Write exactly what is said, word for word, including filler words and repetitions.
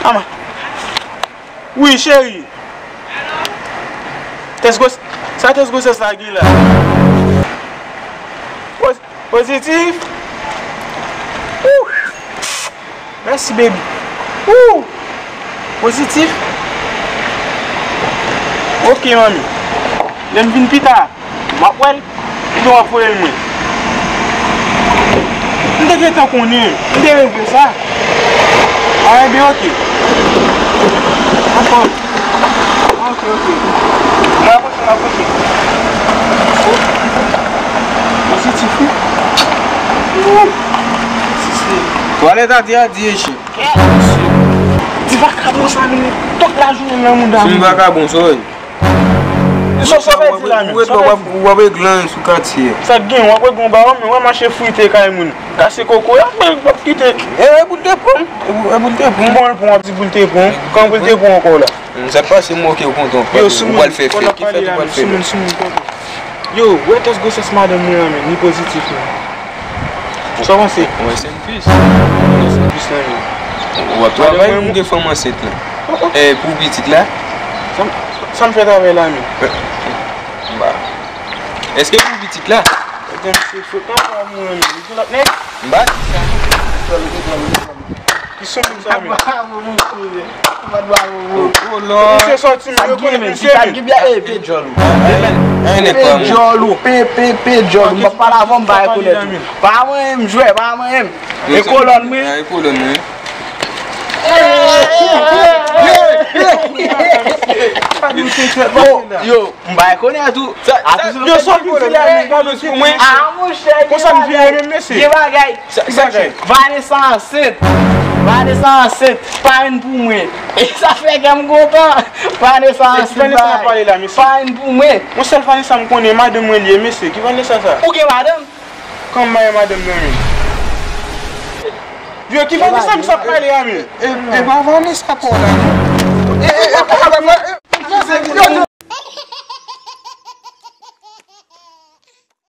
Ama. Wi, cheri. Tès gwos-, sa tès gwosès la gen la? Poz-, pozitif? Ouh! Mèsi, baby. Ouh! Pozitif? Ok, manmi. Lè m vin pita, m ap wè l. Oubyen w ap voye l mwen? M te gentan konnen. M te reve sa. A, enben, ok. Dakò. Ok, ok. Mwen ap pwoche, mwen ap pwoche. Positif, wi. Twalèt a di a di eche. Ti vakabon sa, nou tout lajounen nan mouda. Ti vakabon, sa w ye? Sa w ap di la menm? Ou ret la, w ap, w ap regle anyen sou katye a. Sa k gen, w ap regle yon bawon, men w ap mache frite kay moun. Kase koko, y ap, y ap kite. E, e pou l te pran. E pou, e pou l te pran. Bon, l pran, w ap di pou l te pran. Kan pou l te pran ankò la? Sa k pase, m wè ke w kontan. Yo, sou moun, ou pral fè fèt. Ki fèt ou pral fè la? Sou moun, sou moun, kontan. Yo, wè tès gwosès madanm mwen an, men, li pozitif, men. Sa w panse? Mwen se yon pis. Mwen se yon pis nan men. W ap travay pou gen fanm ansent la. E pou pitit la? Sa m, sa m fè travay la menm? Ba. Èske pou pitit la? Ebyen, se foto pa mwen menm. Li gen lòt nèg? M pa di sa. Ki sou moun sa menm? Bravo, mesye. Bravo, bravo. Oh, oh, Lord. Mesye sòti, men yo konnen mesye menm. Pe djòl ou. Pe djòl ou. Pe, pe, pe djòl ou. M p ap pale avè w, m pa rekonèt ou. Pa manyen m jwè, pa manyen m. E kolòn mwen. E kolòn mwen. Oh, yo, m pa rekonèt ou. Yo, sòti di la, men gade sou mwen. Ah, monchè, konsa m vire menm, mesye. Gen bagay. Sa, sa k fèt? Vanessa ansent. Vanessa ansent. Pa youn pou mwen. E sa fè kè m kontan. Vanessa ansent. Ki Vanessa n ap pale la, mesye? Pa youn pou mwen. Yon sèl Vanessa m konnen, madanm mwen li ye, mesye. Ki Vanessa sa? Ou gen madanm? Kòman m marye madanm nan menm? Yo, ki Vanessa misye ap pale a menm? E, e pa Vanessa pa w la non.